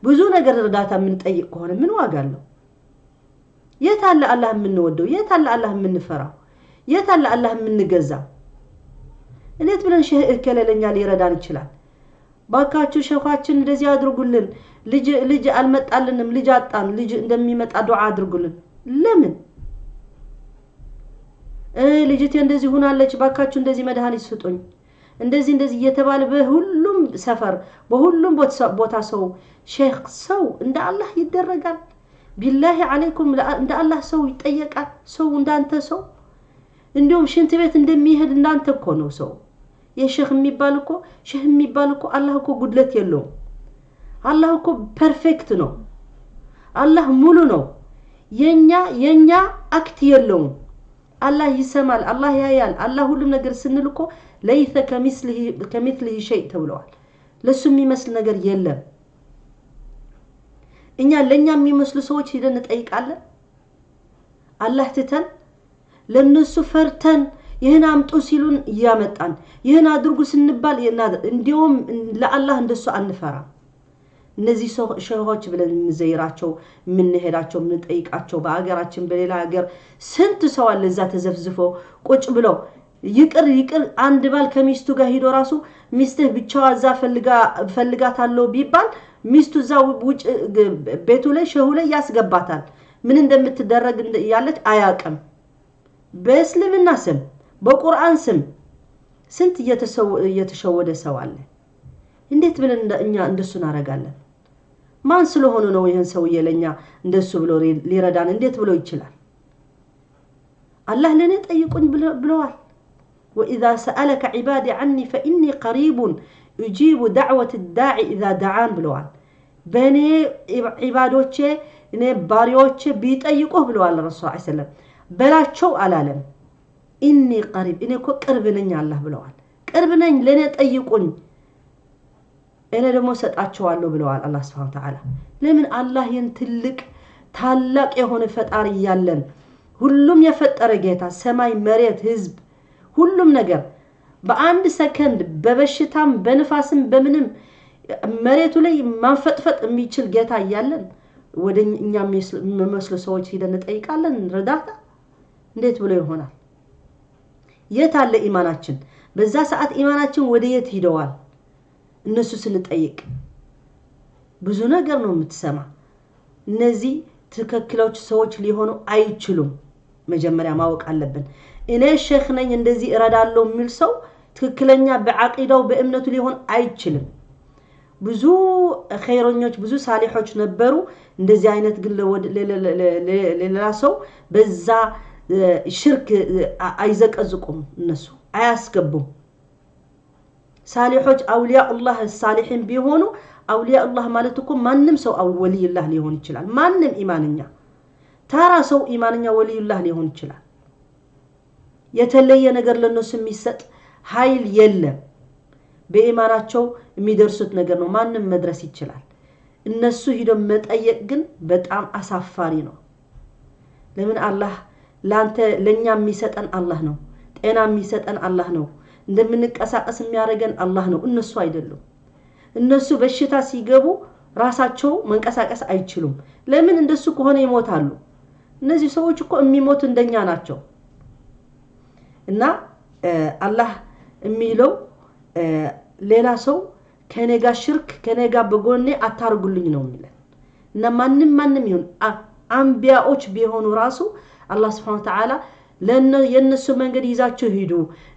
ብዙ ነገር እርዳታ የምንጠይቅ ከሆነ ምን ዋጋ አለው? የት አለ አላህ የምንወደው? የት አለ አላህ የምንፈራው? የት አለ አላህ የምንገዛው? እንዴት ብለን ሼህ እከሌ ለኛ ሊረዳን ይችላል? ባካችሁ ሼኻችን እንደዚህ አድርጉልን፣ ልጅ አልመጣልንም፣ ልጅ አጣን፣ ልጅ እንደሚመጣ ዱዓ አድርጉልን። ለምን? ልጅቴ እንደዚህ ሆናለች፣ ባካችሁ እንደዚህ መድኃኒት ስጡኝ፣ እንደዚህ እንደዚህ እየተባለ በሁሉም ሰፈር በሁሉም ቦታ ሰው ሼክ ሰው እንደ አላህ ይደረጋል። ቢላሂ አለይኩም እንደ አላህ ሰው ይጠየቃል? ሰው እንዳንተ ሰው፣ እንዲሁም ሽንት ቤት እንደሚሄድ እንዳንተ እኮ ነው ሰው። የሼህ የሚባል እኮ፣ ሼህ የሚባል እኮ አላህ እኮ ጉድለት የለውም። አላህ እኮ perfect ነው። አላህ ሙሉ ነው። የኛ act የለውም። አላህ ይሰማል፣ አላህ ያያል፣ አላህ ሁሉም ነገር ስንል እኮ ለይሰ ከሚስሊሂ ሸይ ተብለዋል። ለሱ የሚመስል ነገር የለም። እኛ ለእኛ የሚመስሉ ሰዎች ሂደን እንጠይቃለን። አላህ ትተን ለነሱ ፈርተን ይህን አምጡ ሲሉን እያመጣን ይህን አድርጉ ስንባል እንዲሁም ለአላህ እንደሱ አንፈራም። እነዚህ ሸሆች ብለን የምንዘይራቸው፣ የምንሄዳቸው፣ የምንጠይቃቸው በአገራችን በሌላ ሀገር ስንት ሰው አለ እዛ ተዘፍዝፎ ቁጭ ብለው ይቅር ይቅር አንድ ባል ከሚስቱ ጋር ሂዶ ራሱ ሚስትህ ብቻዋ እዛ ፈልጋታለሁ ቢባል ሚስቱ እዛ ውጭ ቤቱ ላይ ሸሁ ላይ ያስገባታል። ምን እንደምትደረግ ያለች አያውቅም። በእስልምና ስም በቁርአን ስም ስንት እየተሸወደ ሰው አለ። እንዴት ብለን እኛ እንደሱ እናደርጋለን? ማን ስለሆኑ ነው ይህን ሰውዬ ለእኛ እንደሱ ብሎ ሊረዳን እንዴት ብሎ ይችላል? አላህ ለእኔ ጠይቁኝ ብለዋል። وإذا سألك عبادي عني فإني قريب أجيب دعوة الداعي إذا دعان ብለዋል። በእኔ ዒባዶቼ እኔ ባሪዎቼ ቢጠይቁህ ብለዋል ረሱል ዐለይሂ ሰላም በላቸው አላለም። إني قريب እኔ እኮ ቅርብ ነኝ አላህ ብለዋል። ቅርብ ነኝ፣ ለእኔ ጠይቁኝ፣ እኔ ደግሞ ሰጣቸዋለሁ ብለዋል አላህ سبحانه وتعالى። ለምን አላህ ይህን ትልቅ ታላቅ የሆነ ፈጣሪ እያለን ሁሉም የፈጠረ ጌታ ሰማይ፣ መሬት፣ ህዝብ፣ ሁሉም ነገር በአንድ ሰከንድ በበሽታም በንፋስም በምንም መሬቱ ላይ ማንፈጥፈጥ የሚችል ጌታ እያለን ወደ እኛ የሚመስሉ ሰዎች ሂደን እንጠይቃለን እርዳታ? እንዴት ብሎ ይሆናል? የት አለ ኢማናችን? በዛ ሰዓት ኢማናችን ወደ የት ሂደዋል? እነሱ ስንጠይቅ ብዙ ነገር ነው የምትሰማ። እነዚህ ትክክሎች ሰዎች ሊሆኑ አይችሉም። መጀመሪያ ማወቅ አለብን። እኔ ሼክ ነኝ እንደዚህ እረዳለሁ የሚል ሰው ትክክለኛ በዓቂዳው በእምነቱ ሊሆን አይችልም። ብዙ ኸይረኞች ብዙ ሳሊሖች ነበሩ። እንደዚህ አይነት ግን ሌላ ሰው በዛ ሽርክ አይዘቀዝቁም፣ እነሱ አያስገቡም። ሳሊሖች አውሊያኡላህ ሳሊሒን ቢሆኑ አውሊያኡላህ ማለት እኮ ማንም ሰው ወልዩላህ ሊሆን ይችላል። ማንም ኢማንኛ ተራ ሰው ኢማንኛ ወልዩላህ ሊሆን ይችላል። የተለየ ነገር ለነሱ የሚሰጥ ኃይል የለም። በኢማናቸው የሚደርሱት ነገር ነው። ማንም መድረስ ይችላል። እነሱ ሂዶ መጠየቅ ግን በጣም አሳፋሪ ነው። ለምን አላህ ለአንተ ለኛ የሚሰጠን አላህ ነው። ጤና የሚሰጠን አላህ ነው። እንደምንቀሳቀስ የሚያደርገን አላህ ነው። እነሱ አይደሉም። እነሱ በሽታ ሲገቡ ራሳቸው መንቀሳቀስ አይችሉም። ለምን? እንደሱ ከሆነ ይሞታሉ። እነዚህ ሰዎች እኮ የሚሞቱ እንደኛ ናቸው። እና አላህ የሚለው ሌላ ሰው ከኔ ጋር ሽርክ ከኔ ጋር በጎኔ አታርጉልኝ ነው የሚለን። እና ማንም ማንም ይሁን አንቢያዎች ቢሆኑ ራሱ አላህ ስብሐነ ወተዓላ የእነሱ መንገድ ይዛችሁ ሂዱ፣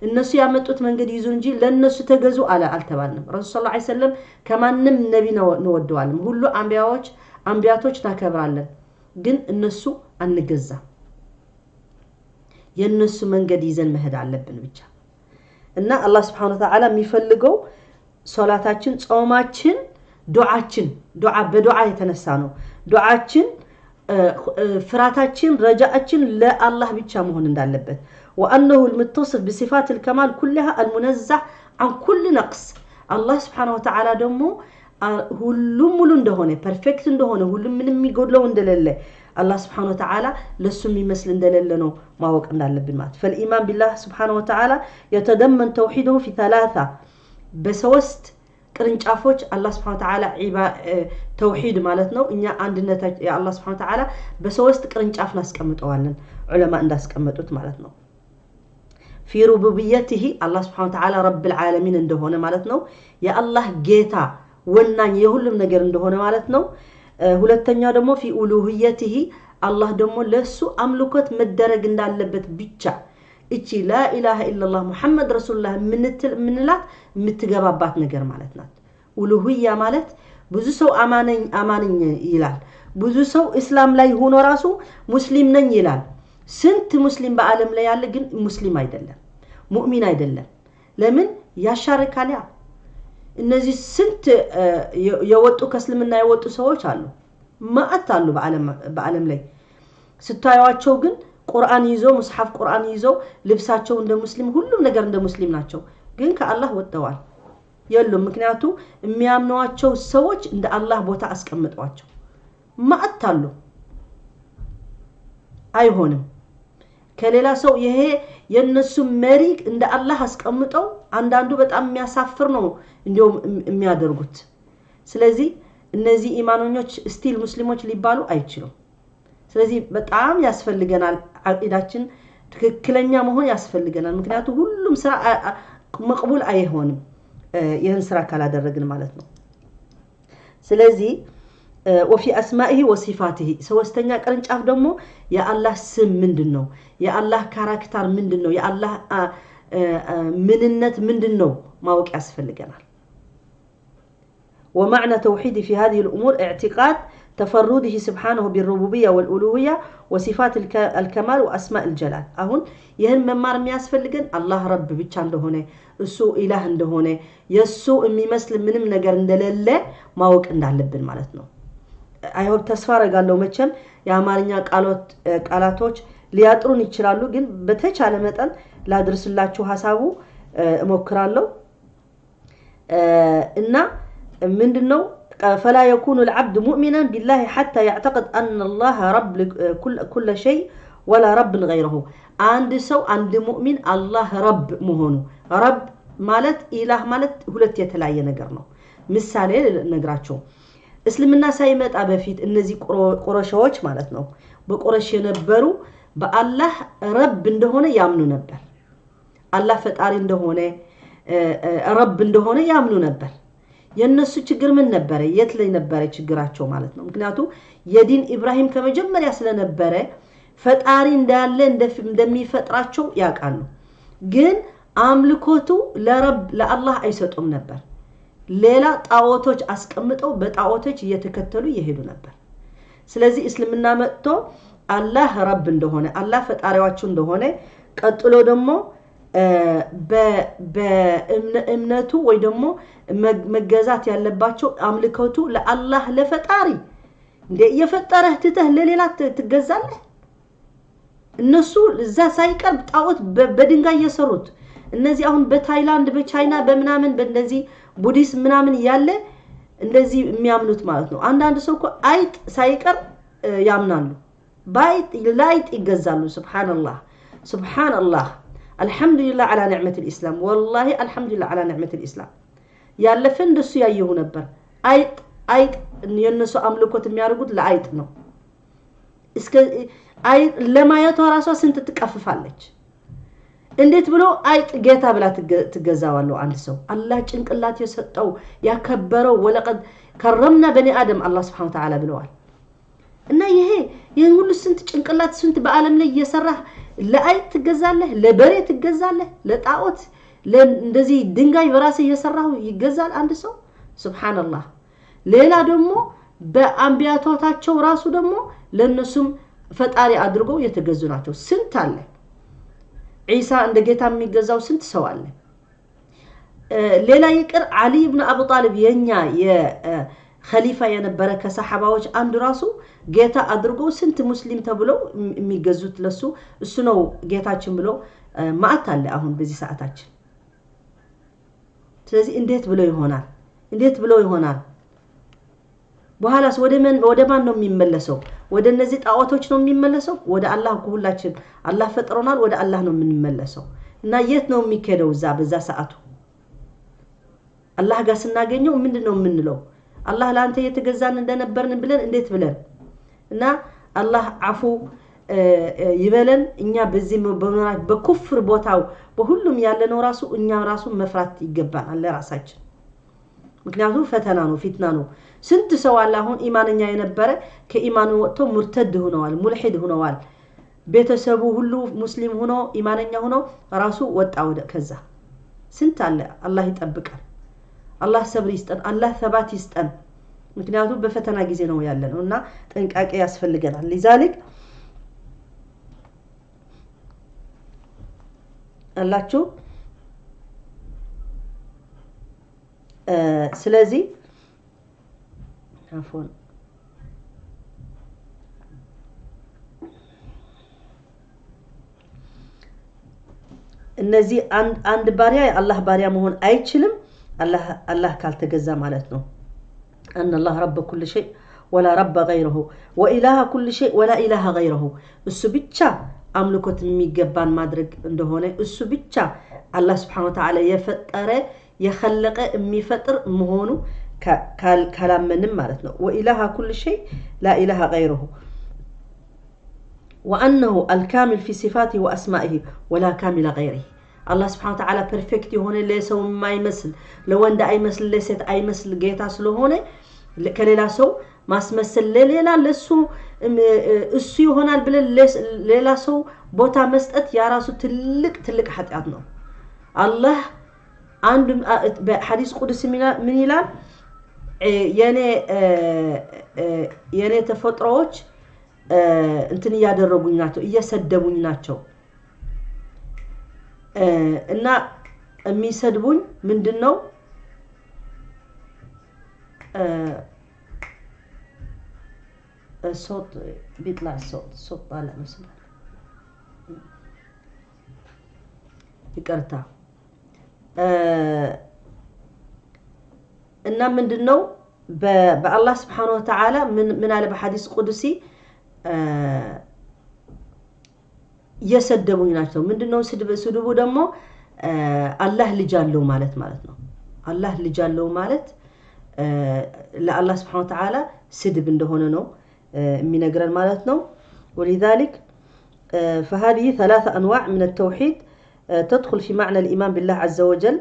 እነሱ ያመጡት መንገድ ይዙ እንጂ ለእነሱ ተገዙ አለ አልተባልንም። ረሱል ሰለላሁ ዐለይሂ ወሰለም ከማንም ነቢ እንወደዋለን። ሁሉ አንቢያዎች አንቢያቶች እናከብራለን፣ ግን እነሱ አንገዛም። የእነሱ መንገድ ይዘን መሄድ አለብን ብቻ። እና አላህ ስብሐነ ወተዓላ የሚፈልገው ሶላታችን፣ ጾማችን፣ ዱዓችን ዱዓ በዱዓ የተነሳ ነው። ዱዓችን፣ ፍራታችን፣ ረጃአችን ለአላህ ብቻ መሆን እንዳለበት ወአነሁ ልምተስፍ ብሲፋት ልከማል ኩልሃ አልሙነዛህ አን ኩል ነቅስ። አላህ ስብሐነ ወተዓላ ደግሞ ሁሉም ሙሉ እንደሆነ perfect እንደሆነ ሁሉም ምንም የሚጎድለው እንደሌለ አላህ سبحانه وتعالى ለሱ የሚመስል እንደሌለ ነው ማወቅ እንዳለብን ማለት። فالإيمان بالله سبحانه وتعالى يتضمن توحيده في ثلاثة በሶስት ቅርንጫፎች አላህ سبحانه وتعالى ተውሂድ ማለት ነው። እኛ አንድነት የአላህ سبحانه وتعالى በሶስት ቅርንጫፍ እናስቀምጠዋለን ዑለማ እንዳስቀመጡት ማለት ነው። في ربوبيته አላህ سبحانه وتعالى رب العالمين እንደሆነ ማለት ነው። የአላህ ጌታ ወናኝ የሁሉም ነገር እንደሆነ ማለት ነው። ሁለተኛው ደግሞ في ألوهيته አላህ ደግሞ ለሱ አምልኮት መደረግ እንዳለበት ብቻ እቺ لا إله إلا الله محمد رسول الله የምንላት የምትገባባት ነገር ማለት ናት። ኡሉህያ ማለት ብዙ ሰው አማነኝ አማነኝ ይላል። ብዙ ሰው እስላም ላይ ሆኖ ራሱ ሙስሊም ነኝ ይላል። ስንት ሙስሊም በዓለም ላይ ያለ ግን ሙስሊም አይደለም፣ ሙእሚን አይደለም። ለምን ያሻርካል? ያ እነዚህ ስንት የወጡ ከእስልምና የወጡ ሰዎች አሉ፣ ማአት አሉ በዓለም ላይ ስታዩዋቸው ግን ቁርአን ይዘው ሙስሐፍ ቁርአን ይዘው ልብሳቸው እንደ ሙስሊም ሁሉም ነገር እንደ ሙስሊም ናቸው፣ ግን ከአላህ ወጥተዋል የሉም። ምክንያቱ የሚያምኗቸው ሰዎች እንደ አላህ ቦታ አስቀምጠዋቸው ማአት አሉ። አይሆንም። ከሌላ ሰው ይሄ የነሱ መሪ እንደ አላህ አስቀምጠው አንዳንዱ በጣም የሚያሳፍር ነው እንዲያውም የሚያደርጉት። ስለዚህ እነዚህ ኢማኖኞች still ሙስሊሞች ሊባሉ አይችሉም። ስለዚህ በጣም ያስፈልገናል፣ አቂዳችን ትክክለኛ መሆን ያስፈልገናል። ምክንያቱም ሁሉም ስራ መቅቡል አይሆንም ይህን ስራ ካላደረግን ማለት ነው። ስለዚህ ወፊ አስማኢሂ ወሲፋቲሂ፣ ሶስተኛ ቅርንጫፍ ደግሞ የአላህ ስም ምንድን ነው? የአላህ character ምንድን ነው? የአላህ ምንነት ምንድን ነው? ማወቅ ያስፈልገናል። ومعنى توحيده في هذه الأمور اعتقاد تفرده سبحانه بالربوبية والألوهية وصفات الكمال وأسماء الجلال። አሁን ይህን መማር የሚያስፈልገን አላህ ረብ ብቻ እንደሆነ፣ እሱ ኢላህ እንደሆነ፣ የእሱ የሚመስል ምንም ነገር እንደሌለ ማወቅ እንዳለብን ማለት ነው። I hope፣ ተስፋ አረጋለሁ። መቼም የአማርኛ ቃላቶች ሊያጥሩን ይችላሉ፣ ግን በተቻለ መጠን ላድርስላችሁ ሀሳቡ እሞክራለሁ። እና ምንድን ነው? فلا يكون العبد مؤمنا بالله حتى يعتقد أن الله رب كل شيء ولا رب غيره። አንድ ሰው፣ አንድ ሙእሚን አላህ ረብ መሆኑ፣ ረብ ማለት ኢላህ ማለት ሁለት የተለያየ ነገር ነው። ምሳሌ ልነግራቸው። እስልምና ሳይመጣ በፊት እነዚህ ቁረሾዎች ማለት ነው፣ በቁረሽ የነበሩ በአላህ ረብ እንደሆነ ያምኑ ነበር። አላህ ፈጣሪ እንደሆነ፣ ረብ እንደሆነ ያምኑ ነበር። የእነሱ ችግር ምን ነበረ? የት ላይ ነበረ ችግራቸው ማለት ነው? ምክንያቱም የዲን ኢብራሂም ከመጀመሪያ ስለነበረ ፈጣሪ እንዳለ፣ እንደሚፈጥራቸው ያውቃሉ። ግን አምልኮቱ ለረብ ለአላህ አይሰጡም ነበር። ሌላ ጣዖቶች አስቀምጠው በጣዖቶች እየተከተሉ እየሄዱ ነበር። ስለዚህ እስልምና መጥቶ አላህ ረብ እንደሆነ፣ አላህ ፈጣሪዋቸው እንደሆነ፣ ቀጥሎ ደግሞ በእምነቱ ወይ ደግሞ መገዛት ያለባቸው አምልኮቱ ለአላህ ለፈጣሪ። እንደ የፈጠረህ ትተህ ለሌላ ትገዛለህ? እነሱ እዛ ሳይቀርብ ጣዖት በድንጋይ የሰሩት፣ እነዚህ አሁን በታይላንድ፣ በቻይና፣ በምናምን በእንደዚህ ቡዲስት ምናምን ያለ እንደዚህ የሚያምኑት ማለት ነው። አንዳንድ ሰው እኮ አይጥ ሳይቀር ያምናሉ። በአይጥ፣ ለአይጥ ይገዛሉ። ሱብሓነላህ፣ ሱብሓነላህ። አልሐምዱሊላህ ዐላ ኒዕመት ልኢስላም። ወላሂ አልሐምዱሊላህ ዐላ ኒዕመት ልኢስላም። ያለፈ እንደሱ ያየሁ ነበር። አይጥ፣ አይጥ የእነሱ አምልኮት የሚያደርጉት ለአይጥ ነው። እስከ አይጥ ለማየቷ ራሷ ስንት ትቀፍፋለች። እንዴት ብሎ አይጥ ጌታ ብላ ትገዛዋለሁ? አንድ ሰው አላህ ጭንቅላት የሰጠው፣ ያከበረው፣ ولقد كرمنا بني آدم አላህ ስብሐነ ወተዓላ ብለዋል። እና ይሄ ይህን ሁሉ ስንት ጭንቅላት፣ ስንት በዓለም ላይ እየሰራህ ለአይጥ ትገዛለህ? ለበሬ ትገዛለህ? ለጣዖት እንደዚህ ድንጋይ በራስህ እየሰራሁ ይገዛል አንድ ሰው? ሱብሓነላህ። ሌላ ደግሞ በአንቢያቶታቸው ራሱ ደግሞ ለእነሱም ፈጣሪ አድርገው የተገዙ ናቸው። ስንት አለ። ዒሳ እንደ ጌታ የሚገዛው ስንት ሰው አለ። ሌላ ይቅር ዓሊ ብን አቡ ጣሊብ የኛ የኸሊፋ የነበረ ከሰሓባዎች አንዱ ራሱ ጌታ አድርጎ ስንት ሙስሊም ተብለው የሚገዙት ለሱ፣ እሱ ነው ጌታችን ብሎ ማአት አለ አሁን በዚህ ሰዓታችን። ስለዚህ እንዴት ብሎ ይሆናል? እንዴት ብሎ ይሆናል? በኋላስ ወደ ማን ነው የሚመለሰው? ወደ እነዚህ ጣዖቶች ነው የሚመለሰው? ወደ አላህ እኮ ሁላችን አላህ ፈጥሮናል። ወደ አላህ ነው የምንመለሰው። እና የት ነው የሚኬደው? እዛ በዛ ሰዓቱ አላህ ጋር ስናገኘው ምንድን ነው የምንለው? አላህ ለአንተ እየተገዛን እንደነበርን ብለን እንዴት ብለን? እና አላህ አፉ ይበለን። እኛ በዚህ በኩፍር ቦታው በሁሉም ያለነው ራሱ እኛ ራሱ መፍራት ይገባናል ለራሳችን። ምክንያቱም ፈተና ነው፣ ፊትና ነው። ስንት ሰው አለ አሁን ኢማንኛ የነበረ ከኢማኑ ወጥቶ ሙርተድ ሆነዋል፣ ሙልሒድ ሆነዋል። ቤተሰቡ ሁሉ ሙስሊም ሆኖ፣ ኢማንኛ ሆኖ ራሱ ወጣ ወደ ከዛ። ስንት አለ። አላህ ይጠብቀን። አላህ ሰብር ይስጠን። አላህ ሰባት ይስጠን። ምክንያቱም በፈተና ጊዜ ነው ያለነው እና ጥንቃቄ ያስፈልገናል። لذلك አላችሁ። ስለዚህ አፎን እነዚህ አንድ ባሪያ የአላህ ባሪያ መሆን አይችልም አላህ ካልተገዛ ማለት ነው። أن الله رب كل شيء ولا رب غيره وإله كل شيء ولا إله غيره። እሱ ብቻ አምልኮት የሚገባን ማድረግ እንደሆነ እሱ ብቻ አላህ Subhanahu Wa Ta'ala የፈጠረ የخلቀ የሚፈጥር መሆኑ ካላመንም ማለት ነው። ወኢላሃ ኩል ሸይ ላ ኢላሃ ገይሩሁ وأنه الكامل في صفاته وأسمائه ولا كامل غيره. الله سبحانه وتعالى perfect የሆነ ለሰው የማይመስል ለወንድ አይመስል ለሴት አይመስል ጌታ ስለሆነ ከሌላ ሰው ማስመሰል ለሌላ ለሱ እሱ ይሆናል ብለን ሌላ ሰው ቦታ መስጠት ያራሱ ትልቅ ትልቅ ኃጢአት ነው። አላህ አንድ በሐዲስ ቁድስ ምን ይላል? የኔ ተፈጥሮዎች እንትን እያደረጉኝ ናቸው፣ እየሰደቡኝ ናቸው። እና የሚሰድቡኝ ምንድነው? الصوت بيطلع الصوت طالع مثلا ይቅርታ። እና ምንድነው በአላህ Subhanahu Wa Ta'ala ምን አለ በሐዲስ ቁድሲ እየሰደቡኝ ናቸው። ምንድነው ስድቡ ደግሞ አላህ ልጅ አለው ማለት ማለት ነው። አላህ ልጅ አለው ማለት ለአላህ Subhanahu Wa Ta'ala ስድብ እንደሆነ ነው የሚነግረን ማለት ነው። ولذلك فهذه ثلاثة أنواع من التوحيد تدخل في معنى الإيمان بالله عز وجل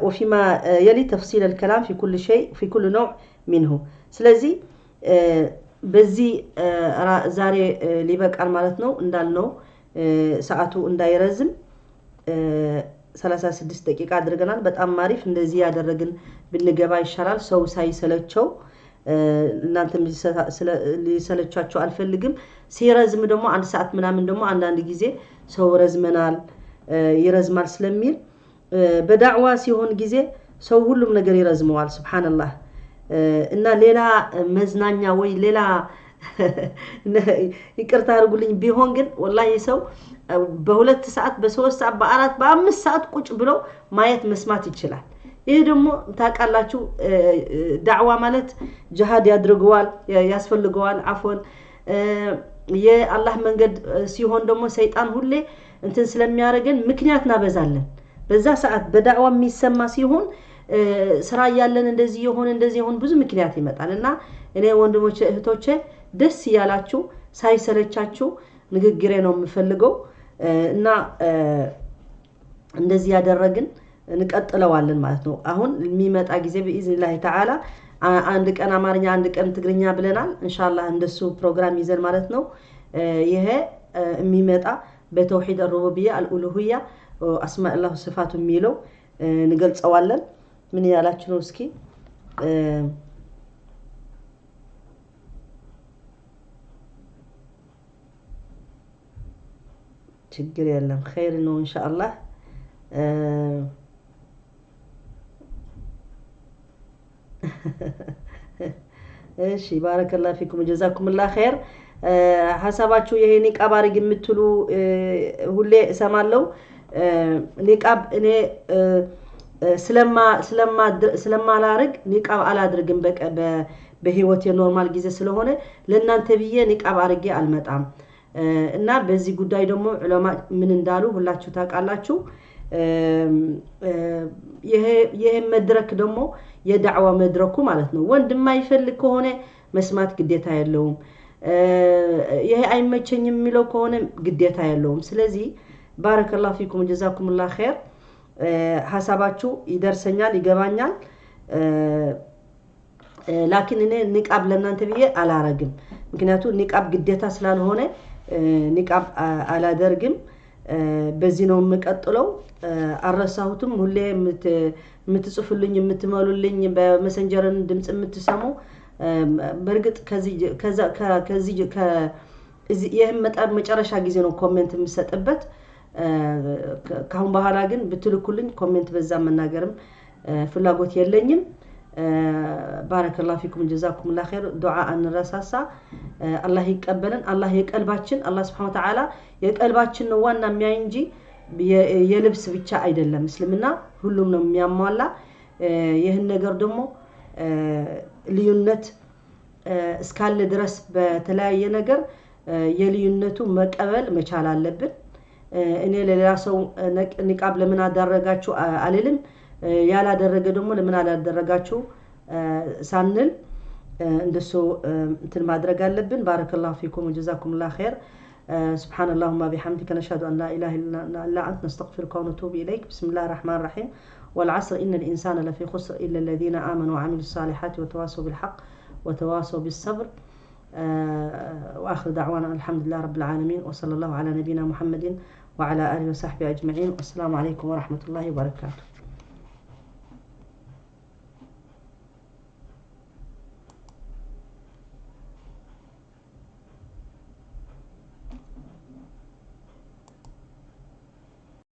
وفيما يلي تفصيل الكلام في كل شيء في كل نوع منه. ስለዚህ በዚህ ዛሬ ሊበቃል ማለት ነው። እንዳልነው ሰዓቱ እንዳይረዝም 36 ደቂቃ አድርገናል። በጣም አሪፍ። እንደዚህ ያደረግን ብንገባ ይሻላል፣ ሰው ሳይሰለቸው። እናንተም ሊሰለቻቸው አልፈልግም። ሲረዝም ደግሞ አንድ ሰዓት ምናምን ደግሞ አንዳንድ ጊዜ ሰው ረዝመናል ይረዝማል ስለሚል በዳዕዋ ሲሆን ጊዜ ሰው ሁሉም ነገር ይረዝመዋል። ሱብሃንአላህ። እና ሌላ መዝናኛ ወይ ሌላ ይቅርታ አድርጉልኝ ቢሆን ግን ወላሂ ሰው በሁለት ሰዓት በሶስት ሰዓት በአራት በአምስት ሰዓት ቁጭ ብሎ ማየት መስማት ይችላል። ይሄ ደግሞ ታውቃላችሁ ዳዕዋ ማለት ጂሃድ ያድርገዋል ያስፈልገዋል። አፎን የአላህ መንገድ ሲሆን ደግሞ ሰይጣን ሁሌ እንትን ስለሚያደርገን ምክንያት እናበዛለን። በዛ ሰዓት በዳዕዋ የሚሰማ ሲሆን ስራ ያለን እንደዚህ የሆነ እንደዚህ የሆነ ብዙ ምክንያት ይመጣል። እና እኔ ወንድሞቼ እህቶቼ ደስ ያላችሁ ሳይሰለቻችሁ ንግግሬ ነው የምፈልገው። እና እንደዚህ ያደረግን እንቀጥለዋለን ማለት ነው። አሁን የሚመጣ ጊዜ በኢዝኒላህ ተዓላ አንድ ቀን አማርኛ አንድ ቀን ትግርኛ ብለናል። ኢንሻአላህ እንደሱ ፕሮግራም ይዘን ማለት ነው። ይሄ የሚመጣ በተውሂድ الربوبيه الالوهيه አስማእ አላህ ወሲፋቱ የሚለው እንገልጸዋለን። ምን ያላችሁ ነው? እስኪ ችግር የለም ኸይር ነው ኢንሻአላህ። እሺ ባረከላሁ ፊኩም ጀዛኩሙላህ ኸይር። ሐሳባችሁ ይሄ ኒቃብ አድርግ የምትሉ ሁሌ እሰማለሁ። ኒቃብ እኔ ስለማላርግ ኒቃብ አላድርግም በህይወት የ normal ጊዜ ስለሆነ ለእናንተ ብዬ ኒቃብ አድርጌ አልመጣም። እና በዚህ ጉዳይ ደግሞ ዑለማ ምን እንዳሉ ሁላችሁ ታውቃላችሁ። ይሄ መድረክ ደግሞ የዳዕዋ መድረኩ ማለት ነው። ወንድ የማይፈልግ ከሆነ መስማት ግዴታ የለውም። ይሄ አይመቸኝም የሚለው ከሆነ ግዴታ የለውም። ስለዚህ ባረከላሁ ፊኩም ጀዛኩሙላህ ኸይር። ሐሳባችሁ ይደርሰኛል ይገባኛል። ላኪን እኔ ኒቃብ ለእናንተ ብዬ አላረግም። ምክንያቱም ኒቃብ ግዴታ ስላልሆነ ኒቃብ አላደርግም። በዚህ ነው የምቀጥለው። አልረሳሁትም። ሁሌ የምትጽፉልኝ የምትመሉልኝ በመሰንጀርን ድምጽ የምትሰሙ በእርግጥ ከዚህ ከዚህ ይህም መጨረሻ ጊዜ ነው comment የምሰጥበት። ካሁን በኋላ ግን ብትልኩልኝ comment በዛ መናገርም ፍላጎት የለኝም። ባረከላሁ ፊኩም ጀዛኩሙላህ ኸይር። ዱዓ አንረሳሳ። አላህ ይቀበለን። አላህ የቀልባችን አላህ Subhanahu Wa Ta'ala የቀልባችን ነው ዋና የሚያይ እንጂ የልብስ ብቻ አይደለም። እስልምና ሁሉም ነው የሚያሟላ። ይህን ነገር ደግሞ ልዩነት እስካለ ድረስ በተለያየ ነገር የልዩነቱ መቀበል መቻል አለብን። እኔ ለሌላ ሰው ኒቃብ ለምን አደረጋችሁ አልልም። ያላደረገ ደግሞ ለምን አላደረጋችሁ ሳንል እንደሱ እንትን ማድረግ አለብን። بارك الله فيكم وجزاكم الله خير። سبحان اللهم بحمدك نشهد أن لا إله إلا أنت نستغفرك ونتوب إليك። بسم الله الرحمن الرحيم والعصر إن الإنسان لفي خسر إلا الذين آمنوا وعملوا الصالحات وتواصوا بالحق وتواصوا بالصبر። وآخر دعوانا الحمد لله رب العالمين وصلى الله على نبينا محمد وعلى آله وصحبه أجمعين። والسلام عليكم ورحمة الله وبركاته።